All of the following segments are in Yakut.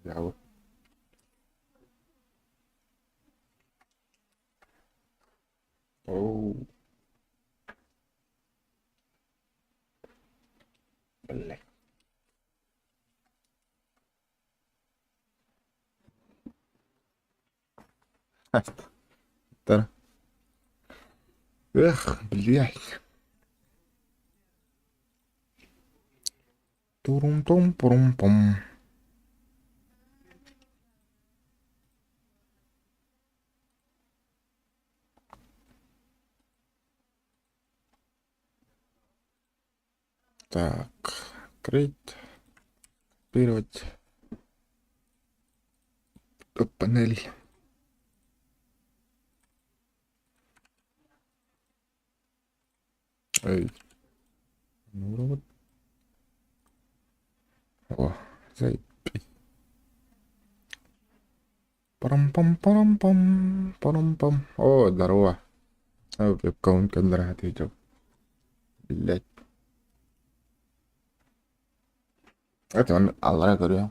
Дьаабы. Оу, блядь. Эх, блядь. Турум-тум-пурум-пум. Так, открыть, копировать панель. Эй, ну вот. О, заебись. Парам-пам-парам-пам, парам-пам. О, здорово. Аккаунт ответил. Блять. Это он аллара көрүө.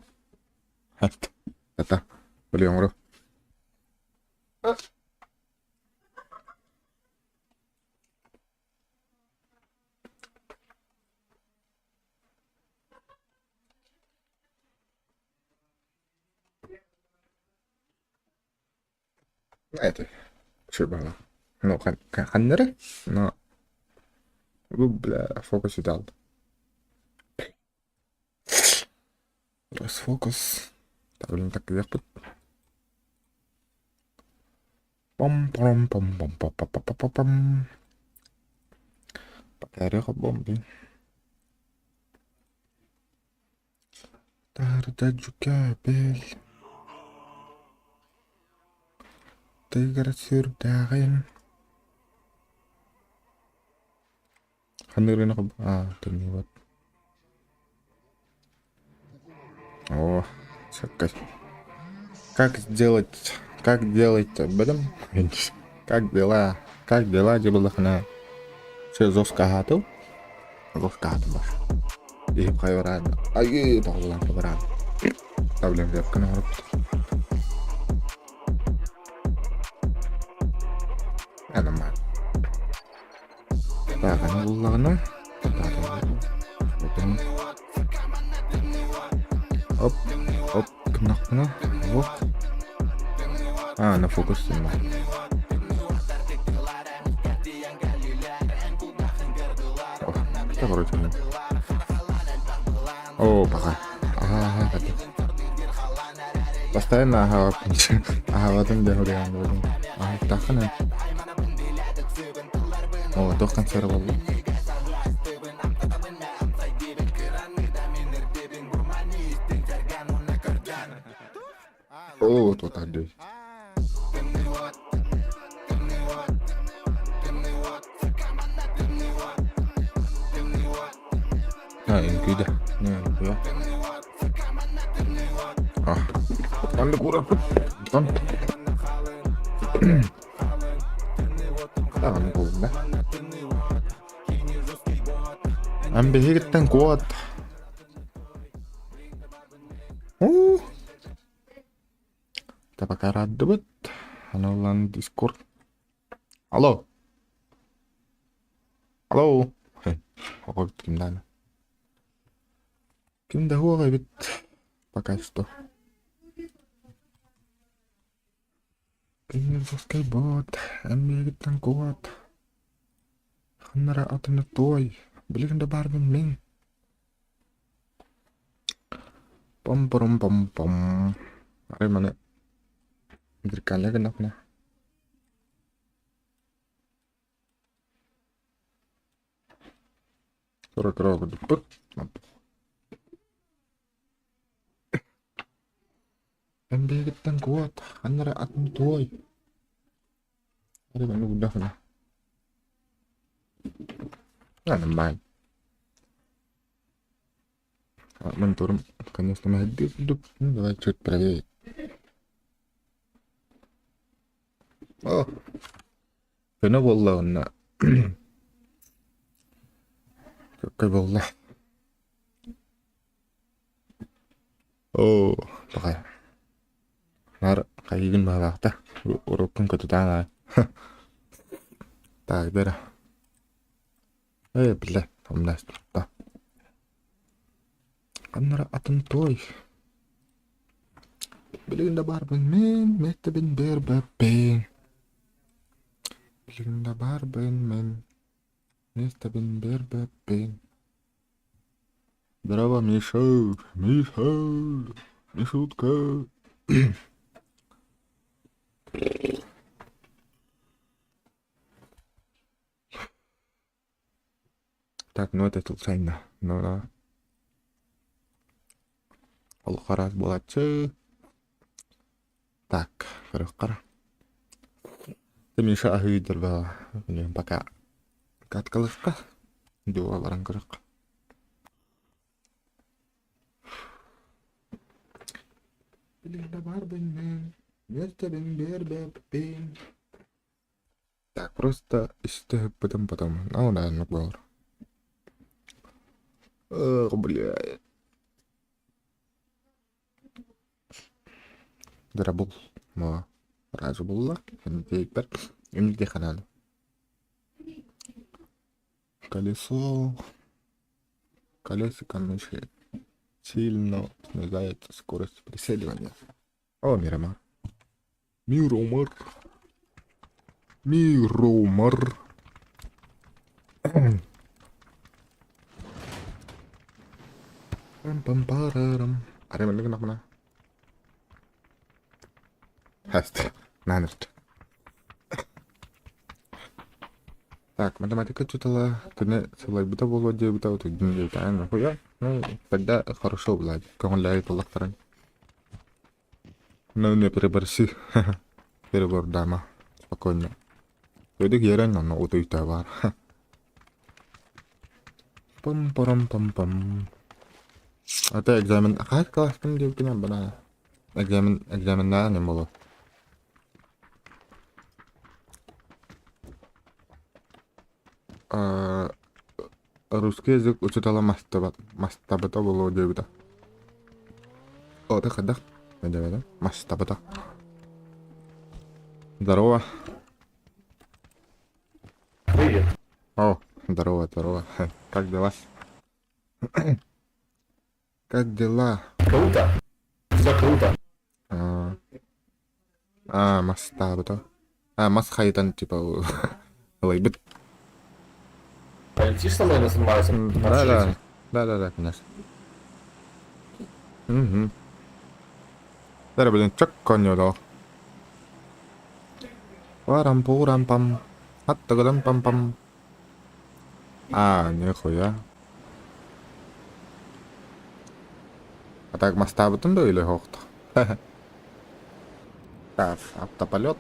Это, блин, оҥоро. Это шибала. Ну, ханнары, но бля, фокус дал. Расфокус. Так, блин, так кыахпыт. Пом пом пом пом пом пом пом пом пом. Пока бомби. Таһырдьа кэбил, тыгар сүрдээҕин Ханныгырына аа тымныыбат. О, как сделать, как делать об этом? Как дела? Как дела дебалахна? Все зоскаһаатыл? Зоскаһаатым бар. Иһим хайвараан. Айыы тоҕулан хабараан. Таблем вебканы оҥорбут. Нормально. Тааҕаны буллаҕына, Оп, оп, гыннахпына, вот. А, на фокус О, вроде О, пока. Ага, ага, Постоянно ага, ага, дьэ хуриан Ага, таххана. О, туох концерт буолла? О, тут отдой. А, үҥкүүдэ. Үҥкүү. А, маннык уураппыт. Онтон даҕаны буолла. Ан биһигиттэн куот. Уу. Табакарааддыбыт. Аналлан Дискорд. Алло. Алло. Оҕо ким даҕаны. Ким да суох эбит пока что. Кеннерзовскай бот, эн миигиттэн куот. Ханнара атыны туой, билигин да баарбын мин. Пом-пором-пом-пом. Арай маны зеркальная гыннахпына. Кыра-кыра курдукпут. Эн биһигиттэн куот, ханна эрэ атын туой. Арай маннык гыннахпына. Нормально. Мониторум, конечно, мэһэйдиир курдук. Ну, давай чуть правее. О, көнө буолла уонна Какой буолла? Оо, Баҕайы. Наар хайыыгын баҕалаахта. Уруккун көтүтээн аҕай. Так, бера. Э, бля, умнаста. Ханнара атын той. Билигин да баарбын мин, миэстэбин биэрбэппин. Билигин да баарбын мин, миэстэбин биэрбэппин. Здорово, Миша! Миша! Мишутка! Так, ну это случайно. Ну да. Олох араас буолааччы. Так, көрүөххэ. Ты Миша аһыйдар ба. Пока каткалыахха. Дуо баран көрүөххэ. Билигин баарбын мин, миэстэбин биэрбэппин. Так, просто истэһиппитим потом. Ну да, оннук буолар. Ох, бля. Дырабыл. Мо. Разы булла. Интиэкпэр. Инди ханан. Колесо. Колесико мыши сильно снижает скорость преследования. О, Мирамар. Миромар. Миромар. Пам-пам-парарам. Арай маннык гынахпына. Хаст. Нанырт. Так, математика учителя кини сылайбыта буолуо диэбитэ утуйдум диэбитэ. Нахуя? Ну, тогда хорошо, блядь. Көҥүллээри талахтарын. Ну, не переборси. Перебордама. Спокойно. Өйдөк иэрэн онно утуйта баар. Пам-парам-пам-пам. Это экзамен. Хаһыс класспын диэбитинэн бана. Экзамен экзаменнаан им боло. Русский язык учутала мастабыта буолуо диэбитэ. О, ты хайдах? Диэбитэ. Мастабыта. Здорово. Привет. О, здорово, здорово. Как дела? Как дела? Круто. Все круто. А, а мастаабыта. А, мас хайытан типа ылайбыт. Полетишь со мной на Сан-Марсе на Да, да. общежитие? Да, да, да, конечно. Угу. Дара, блин, чак конёдо. Парам пурам пам. Аттагалам пам пам. А, нихуя. А так мастаабытын да или хоохто? Так, автополет.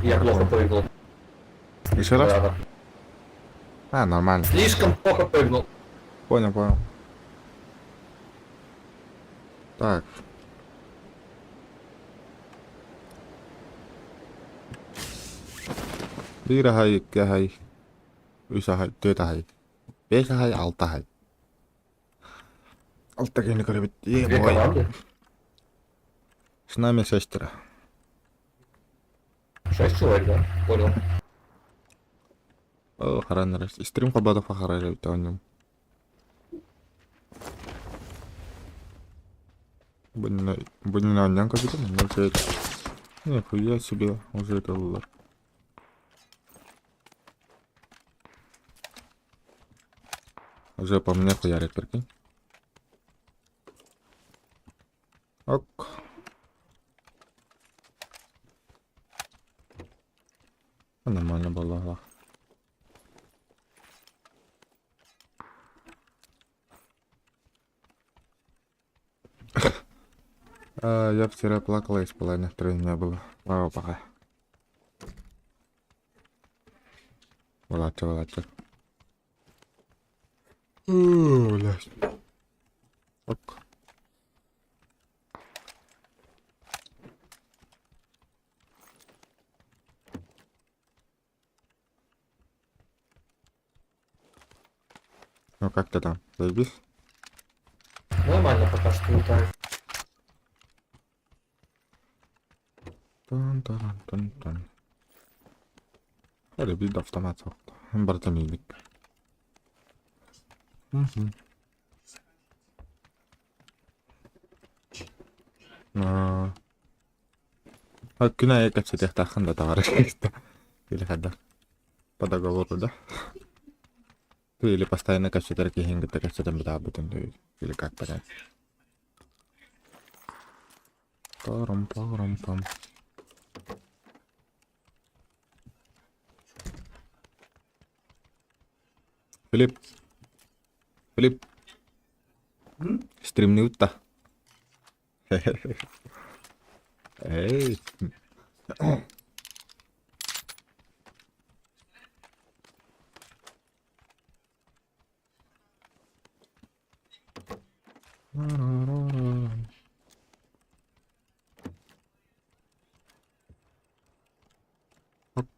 Я плохо прыгнул. Еще раз? Да, да. А, нормально. Слишком плохо прыгнул. Понял, понял. Так. Биир аһай, икки аһай, үс аһай, түөрт аһай, биэс аһай, алта аһай. Алта киһини көрөбүт. Две Е-бой. команды. С нами шестеро. Шесть человек, да? Понял. О, хараннар. Стрим холбоодох харар эбит оонньуум. Бу оонньоон көрбүтүм, онно уже нихуя себе уже ытыллар. Уже по мне хуярит, прикинь. Ок. Нормально было. А, я вчера плакала и спала, настроения не было. Вау, пока. Вылачы, вылачы. Блядь. Ок. Ну как ты там? Заебись? Нормально пока что лутаю. Тан-таран-тан-тан. Эрэ биир да автомат суох. Барыта мииник. Мгм. Аа. Күн аайы кэпсэтиэхтааххын да таҕара Или хайдах? По договору, да? Ты или постоянно кэпсэтэр киһиҥ кытта кэпсэтэн бытаарбытын или как понять? Парам-парам-пам. Филипп. Филипп. Стримнүүт да. Эй. Оп.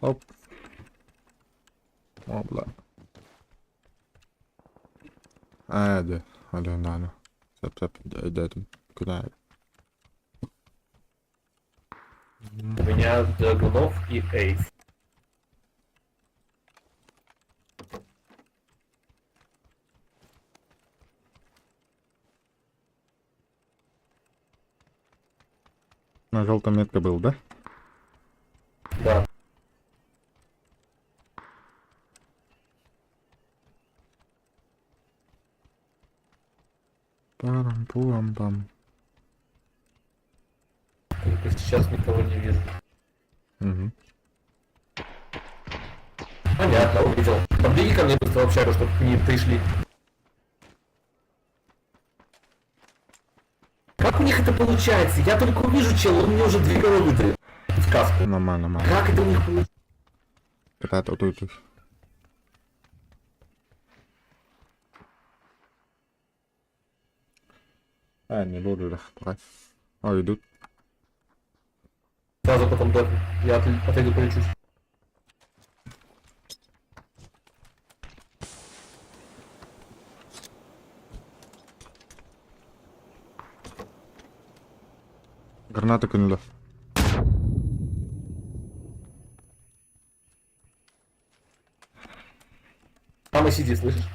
Оп. Обла. Аа дьэ, Аленаны. Сөп-сөп өйдөөтүм. Күн аайы. У меня Драгунов и Эйс. На желтом метка был, да? Да. Парам-пурам-пам. Только сейчас никого не вижу. Угу. Понятно, увидел. Подбеги ко мне быстро в общагу, чтобы не пришли. Как у них это получается? Я только увижу чела, он мне уже две головы дает. В каску. Нормально, нормально. Как это у них получается? Катат отуйтуй. А, не буду да. О, идут. Сразу потом до. Я отойду полечусь. Граната кинули. Там и сиди, слышишь?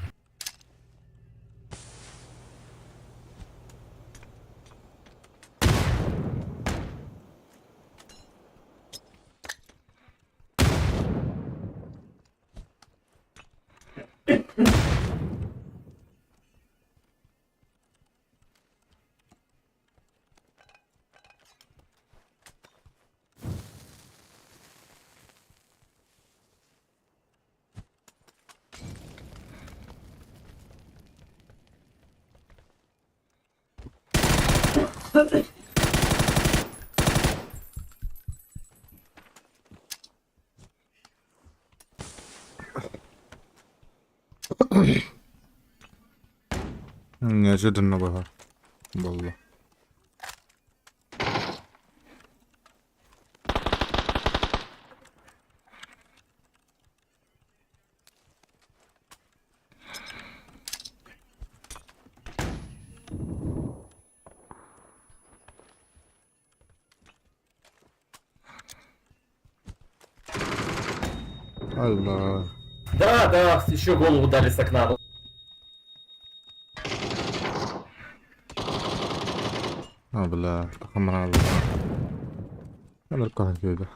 Неожиданно было. Было. Алла. Да, да, еще голову дали с окна. А, бля, хамрал. أنا كده.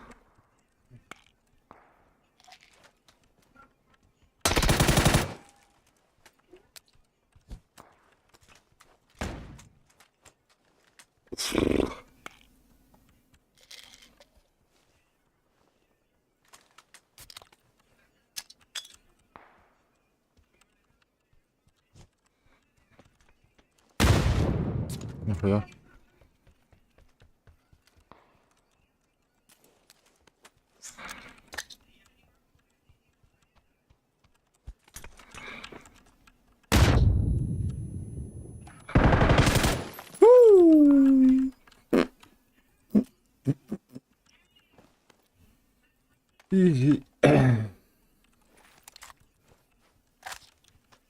Нихуя. Изи.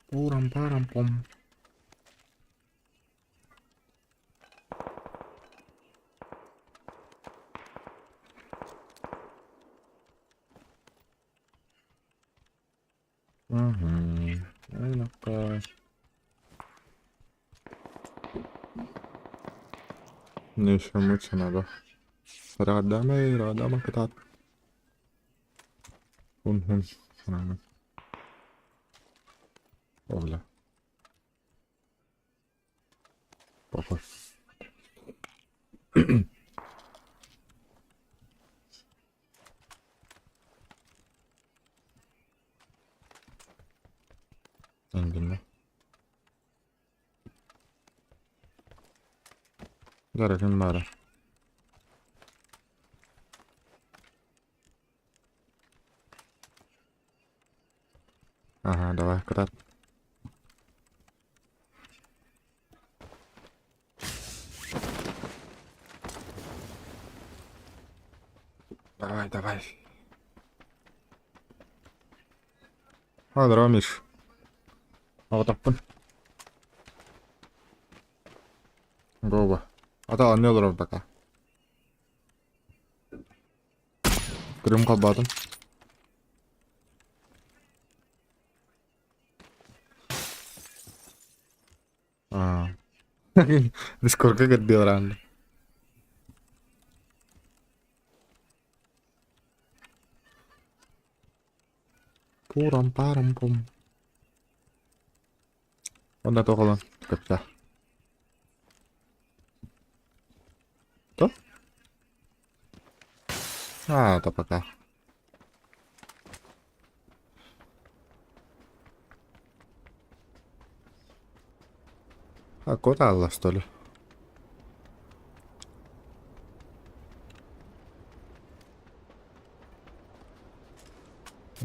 Пурам парам пом. Угу. Ну-ка. Мне еще мыться надо. Радама, радама, катат. Хун, хун. Хун. О, бля. Похуй. Энгинне. Дара ким баара? Ага, давай, катат. Давай, давай. А, здорово, Миш. Оҕотохпун. Гоба. Ата анны олорор пока. Крым халбаатым. Аа. Дискордка кэрдиэлэр Пурам парам пум. Онно тоҕолон көптө. То? А, это пока. А куда Алла, что ли?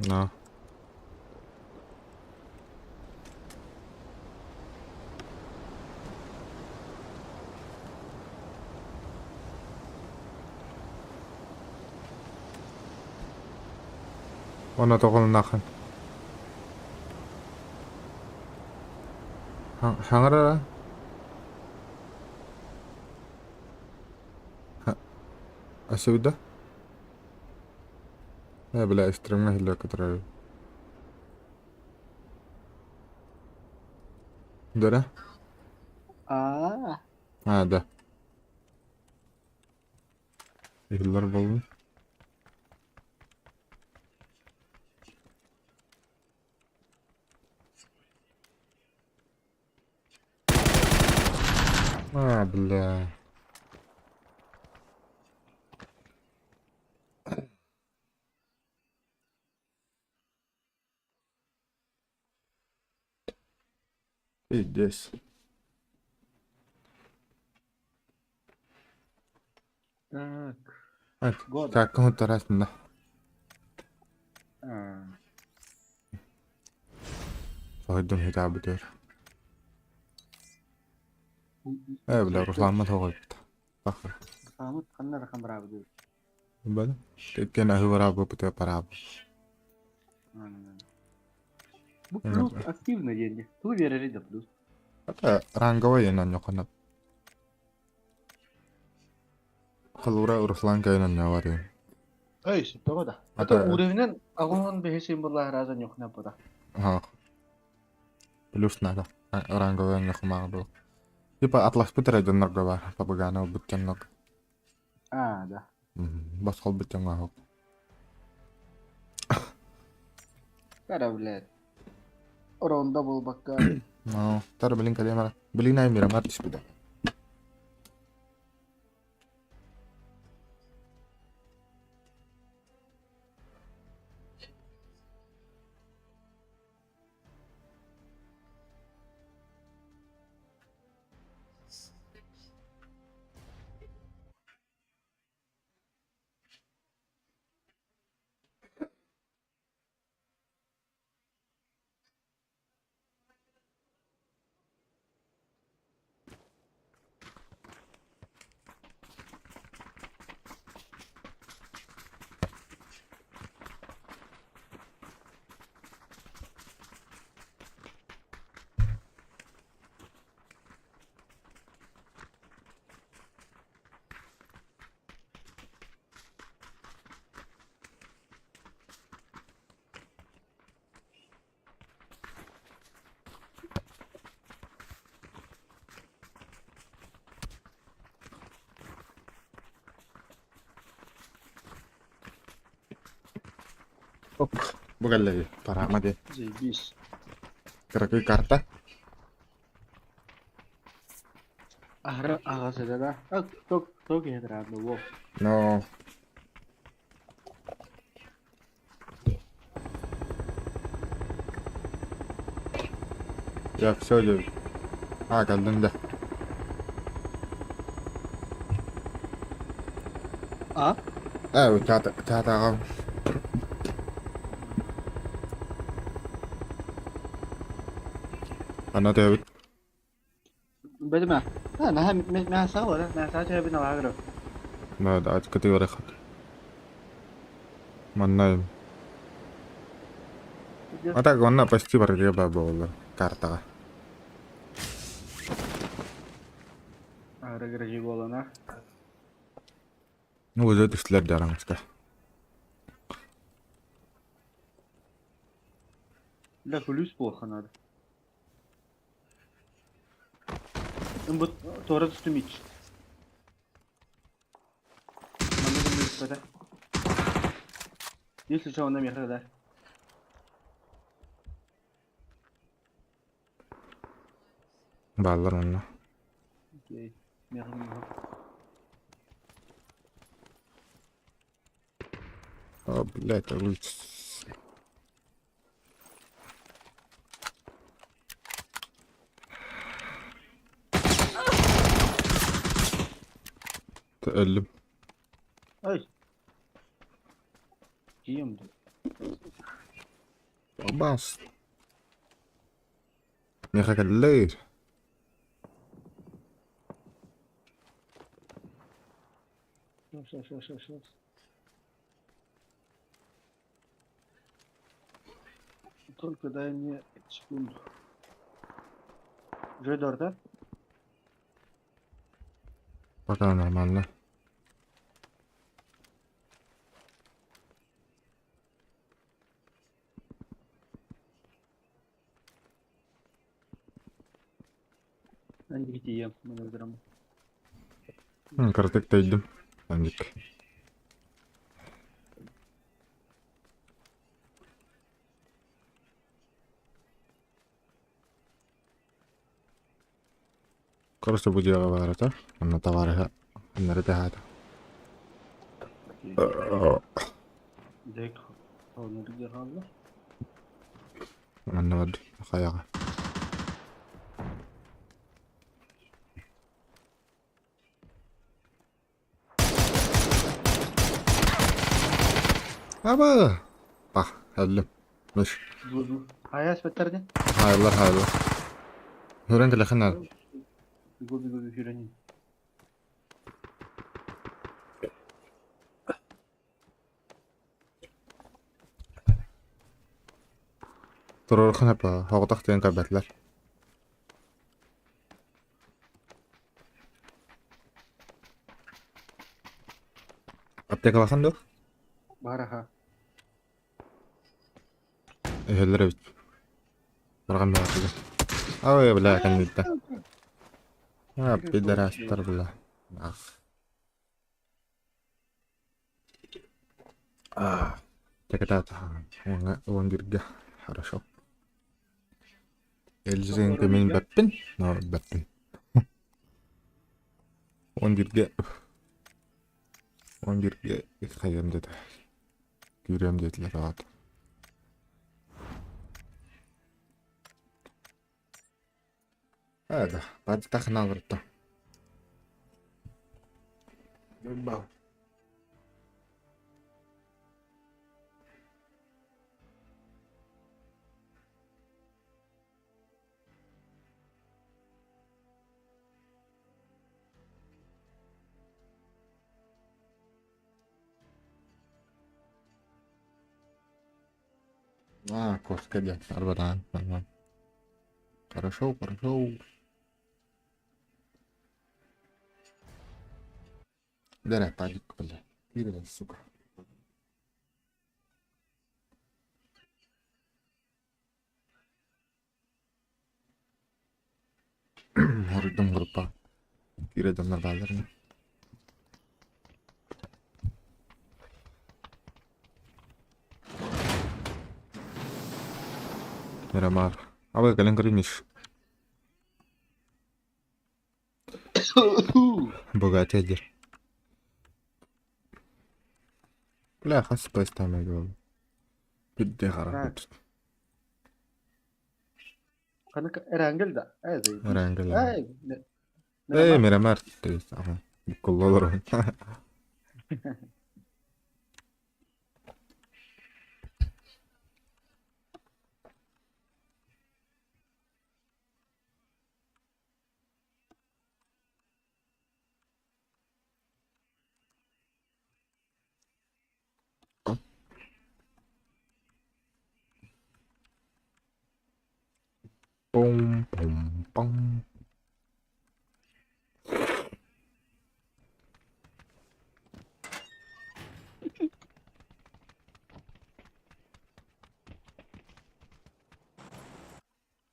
На. Уонна тоҕулуннааххын. Хаҥарара? Өссө Э, бля, стримҥа иһиллэр көтөрөр. Дөрө? Аа, А, да. Иһиллэр буоллун. А, бля. Пиздец. Так, А, года. Так, раз на. Аа, Соһуйдум хитаабытыгар. Ээ, бля, Руслааммыт оҕойбут. Пахыр. Самыт ханна рахан бараабыт. Бада. Кэккэн аһыы бараабыппытыгар бараабыт. Бу плюс активно диэн. Ту биэрэр да плюс. Это ранговый енан Холура Руслан кайнан нявари. Эй, тоҕо да. Ата Это уровенен агон бэһисин булла раза нюхна пора. Ха. Плюс надо. Ранговый нюхмаг был. Типа атлас питер дьоннорго бар. Пабагана бут дьоннорго. А, да. Баскол бут дьоҥҥо. Кара, блядь. Ронда буолбакка. Ну, тар билин калемара. Билин ай мирамар түспүтэ. Оп, бу кэллэ парама диэн. Заебись. Кыракый карта. Аһара аҕас этэ да. А, кто киһи тыраанды, во. Но Я все диэбит. Аа кэллиҥ да. А? Ээ театрга Ана төбүт. Бэдимэ. А, наһаа наһаа саҕа наһаа саҕа түһэбин алаагыры. Да, да, кытыгырахат. Манна А так онно почти барыга баар буоллар картаҕа. Аһара гаражи буолана. Ну, уже түстүлэр дьараҥыска. Бля, плюс плохо надо. Бу туора түстүм ич. Манна да бүппэтэ. Если что, онно миэхэ да. Бааллар онно. Окей. Миэхэ миэхэ. О, блядь, лучше. Өллүм. Ай. Кием ду. Бас. Миэхэ кэллэр. Сейчас, сейчас, сейчас, сейчас. Только дай мне секунду. Жойдор, да? Пока нормально. Ангрития, мы Кыратык тэйдим. Андик. Короче, бу дьиэҕэ баарата. Онно табаарыһа аннары таһаата. Дек, хаалла. Манна бар хайаҕа. Аба! Пах, өллүм. Мыш. Хайа спеттер Хайалар, хайалар. Хүрэн кэлэхин наада. Бегу, бегу, хүрэн. Туруоруххун эпэ, соҕотох диэн көрбөтүлэр. Аптекалахан дуо? Бараха. Өһөллөр эбит. Барҕан баҕатыгар. Ой, бля, кэнниттэн. А, пидорастар, бля. Ах. А, так уон биргэ. Хорошо. Эльзенко мин бэппин, но бэппин. Уон биргэ уон биргэ хайыам диэтэ. Күүрүөм диэтилэр аҕата. Это, баттахына олорто. А, кошка диэн арбатаан. Хорошо, хорошо. Дэрэ, падик, бля. Киирэн, сука. Хоруйдум группа. Киирэ дьоннор бааллар ини. Мирамар. Абы кэлэн көрүнүш. Богатый диир. Бля, хас спайстаамай буолла. Бүдде харах. Ханнык Эрангел да? Э, заебись. Эрангел. Эй, Эй, Мирамар. Мирамар. То есть, ага. Буккулла олорон. Пум-пум-пам.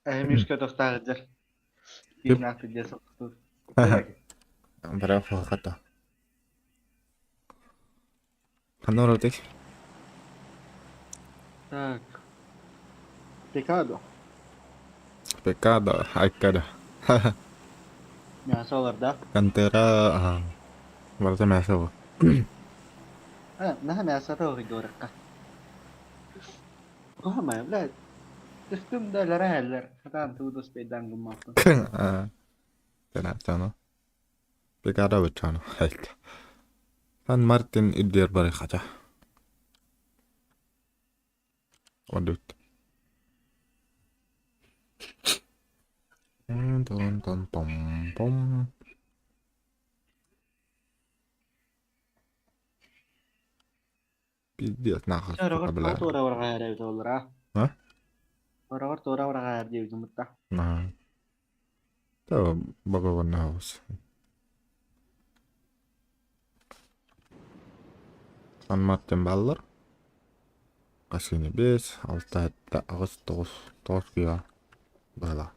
Э, Мишка тохтаах дьэр. Ким? Тииннаах пиздец охтуур. Бара хата. Ханна оротик? Так. Пекадо. Пекадо, айкада. Мясо олорда. Кантера, барыта мясо бу. Э, наһаа мясо тоҕуйдуоракка. Куһамай, блядь. Түстүм да өлөрө иһэллэр. Сатаан тугу да успейдаан гыммаппын. Тана. Пекадо быччано. Сан Мартин иддиэр бары хата. Одут. Тон тон пом пом. Пиздец нахуй, Сороҕор сука, бля. туора барҕаһар эбит оллара. А? Сороҕор туора барҕаһар диэбитим бытта. На. Та боговоннаус. Сан Мартин баллар. Касыны 5, 6, 7, 8, 9, 9 кига было.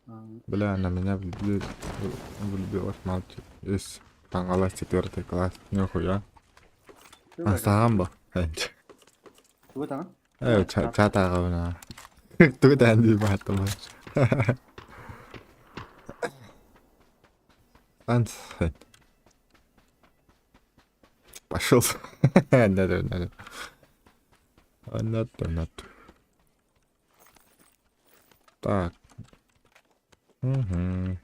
Бля, на меня влюбилась мальчик из Тангалас 4 класс. Нихуя. А саамба. Тугу таҥа? Э, чатаҕына. Тугу даан дии бааттым. Анс. Пошел. Надо, надо. Надо, надо. Так. Угу.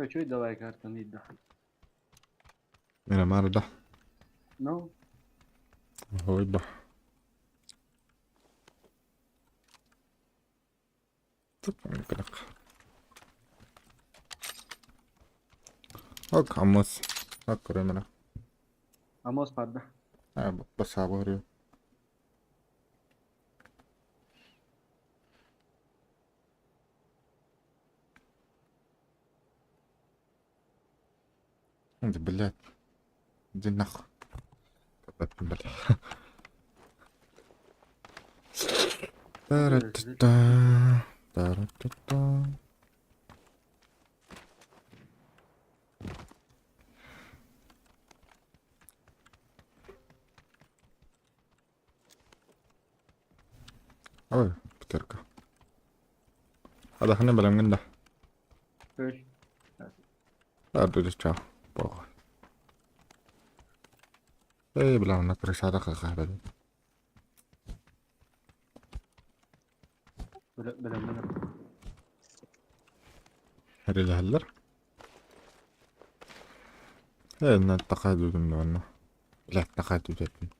Үчүгэй давай картаны ыйда. Мирамар да. Ну, Ой, ба. Ок, амос. Ок, көрөмөрө. Амос барда. Басаабы көрүө. Да, блядь. Иди нахуй. Блядь. Та-ра-та-та. Та-ра-та-та. Ой, пятерка. Адахны бэлэмҥин да? Ой. Да, чаа. Эй, бля, на крышада какая. Бэлэмҥин. Хэрилэһэллэр. Ээ, тақай дудум онно. Бля, тақай дудетин.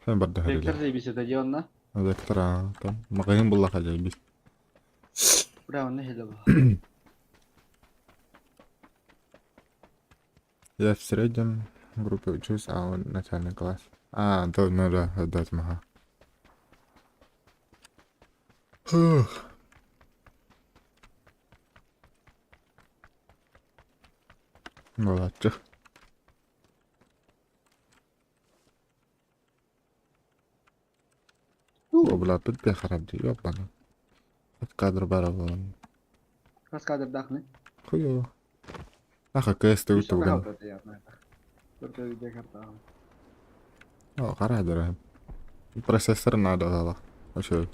Sen барда Вектор хэрилэ. заебись это дело Вектор, а, там магазин булла заебись. Бля, он нахиле был. Я в среднем группе учусь, а он начальный класс. А, да, ну да, да, ага. Фух. Молодцы. О, бля, тут я хараб ди, ёбана. Кадр бара буолан. Хас кадрдаахыный? Хуё. Аха кс туган. Хара дара. Процессор надо дала. Ошо.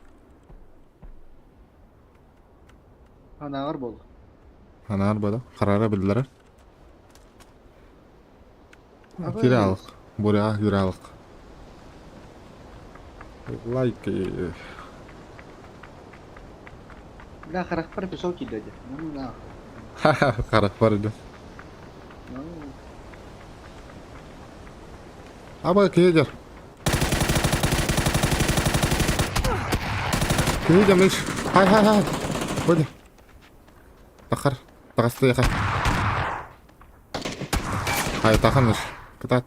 Анааҕар буолла. Анаар буолла. Харара биллэрэр. Киралык. Буря киралык. Лайк. Да, харахпар песок киирдэ дии. Ну да. Харахпар да. Аба киһи Киһи дьамыш. Хай хай хай. Ходи. Тахар. Тахастыаха. Хай таханыш. Кытаат.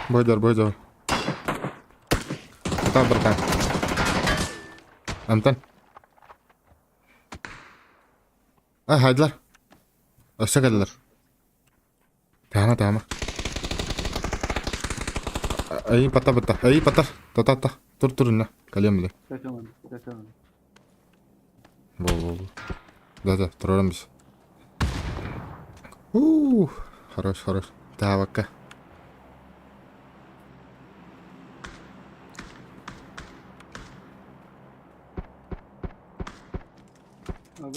Бойдор, бойдор. Кытаат братан. Антон. А, хайдылар. Өссө кэллилэр. Таама, таама. Ай, пата, пата. Ай, пата. Та, та, та. Тур, тур, инна. Калем, бля. Такаман, такаман. Бо, бо, бо. Да, да, турарым біз. Ух, хорош, хорош. Таабакка.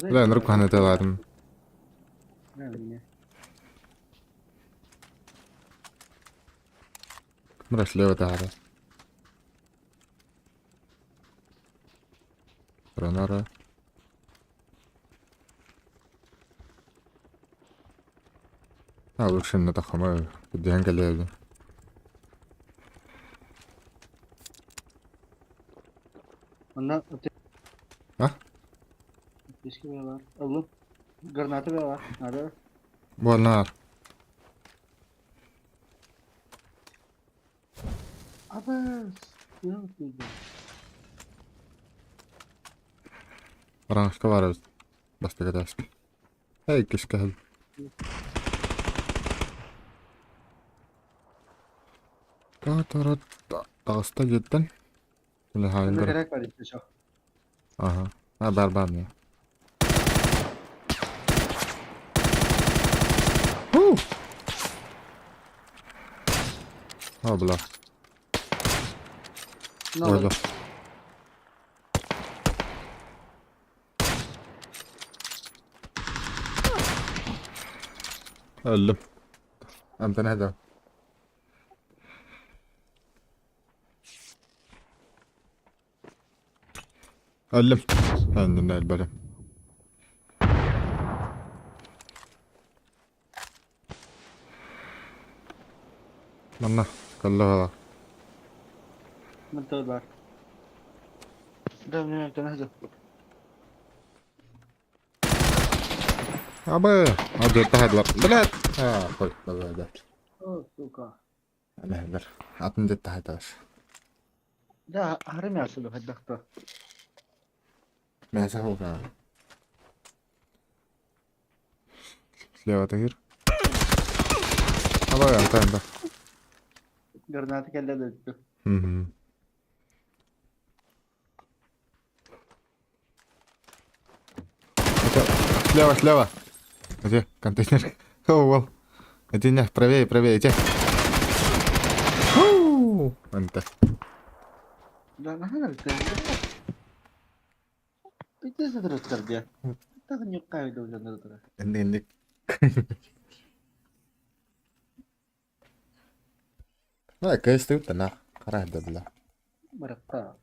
Бля, нұрып қана таладым. Мыра слева тахара. Ранара. А, лучше на тахама. Диэн кэлээбин. Онно А? Аптечка бар. Ыллым. Граната бар. Надо. Буолнаар. Абас. Yok dedi. Араҥаска баар эбит. Бастакы этээскэ. Эй, иккискэ сыл. Та-тара таҕыста дьиэттэн. Или хаайын Онно көрө. керек бар еще. Аха. А, бар бар не. Ху! О, бля. No. Ой, Өллүм. Амтан эһэ Өллүм. Өллүм өлбөрүм. Манна кэллэ Мөлтөр бар. Да, мне это Абы, адьыртаһадылар. Блядь! А, хой, давай, да. О, сука. Эһэлэр. Атын дьиттаһайтаас. Да, аһары мясо хайдахта. Мясо хука. Слева тахир. Абы, анта, анта. Граната кэллэ да. Мгм. Это слева, слева. Где контейнер? О, вол. Иди, не, правее, правее, иди. Фу, Анта. Да, наһаа Пите садрыттар дия. Так не кайда уланыр. Инник, инник. Да, кэс на. Хара да бля. Баракка.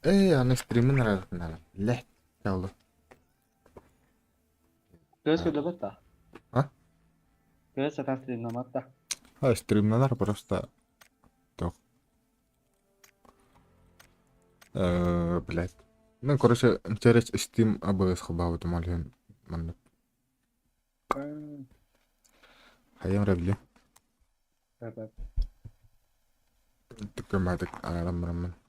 Эй, аны стримин нравится. Ле. Чалды. Көз көдөбөт. А? Көз сатан стримнаматта. А, стримнанар просто. Тох. Блядь. Ну, короче, через Steam ABS хабабытым ол иһин маннык хайам эрэ билиэм. Ребят. Түккөммөтүк аҥаран бараммын.